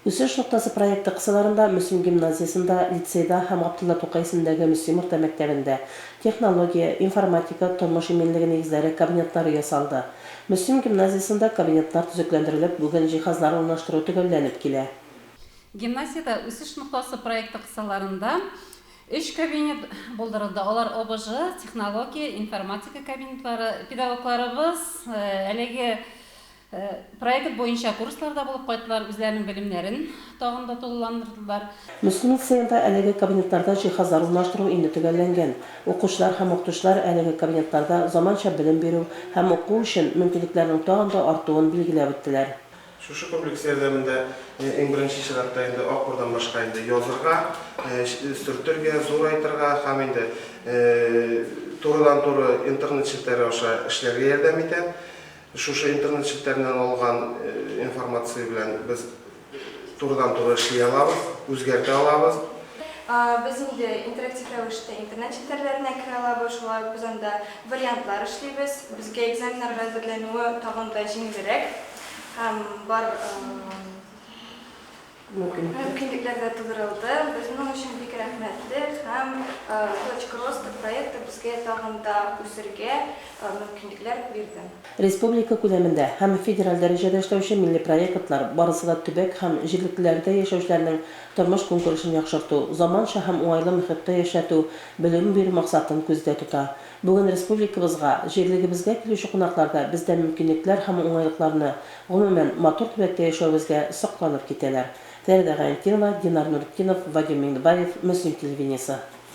Үсеш ноктасы проекты кысаларында Мөслим гимназиясендә, лицейда һәм Габдулла Тукай исемендәге Мөслим урта мәктәбендә технология, информатика, тормыш иминлеге нигезләре кабинетлары ясалды. Мөслим гимназиясендә кабинетлар төзекләндерелеп, бүген җиһазлар урнаштыру төгәлләнеп килә. Гимназиядә Үсеш ноктасы проекты кысаларында өч кабинет булдырылды. Алар ОБЖ, технология, информатика кабинетлары. Педагогларыбыз әлеге Проект буенча курсларда булып кайттылар, үзләренең белемнәрен тагын да тулыландырдылар. Мөслим лицеенда әлеге кабинетларда җиһазлар урнаштыру инде төгәлләнгән. Укучылар һәм укытучылар әлеге кабинетларда заманча белем бирү һәм уку өчен мөмкинлекләрнең тагын да артуын билгеләп үттеләр. Шушы комплекс ярдәмендә иң беренче чиратта инде акбурдан башка инде язырга, сөртергә, зурайтырга һәм инде турыдан-туры интернет челтәре аша эшләргә ярдәм итә. Шушы интернет челтәреннән алган информация белән без турыдан-туры эшли алабыз, үзгәртә алабыз. Без инде интерактив рәвештә интернет челтәрләренә керә алабыз, шулай ук без анда вариантлар эшлибез. Безгә экзаменнарга әзерләнүе тагын да җиңелрәк һәм бар Мөмкинлекләр дә тудырылды. Без моның өчен бик рәхмәтле һәм Точка роста проекты безгә тагын да үсергә мөмкинлекләр бирде. Республика күләмендә һәм федераль дәрәҗәдә эшләүче милли проектлар барысы да төбәк һәм җирлекләрдә яшәүчеләрнең тормыш-көнкүрешен яхшырту, заманча һәм уңайлы мөхиттә яшәтү, белем бирү максатын күздә тота. Бүген республикабызга, җирлегебезгә килүче кунаклар да бездә мөмкинлекләр һәм уңайлыкларны, Гомумән, матур төбәктә яшәвебезгә сокланып китәләр. Фәридә Гайнетдинова, Динар Нуретдинов, Вадим Миңнебаев, Мөслим телевидениесе.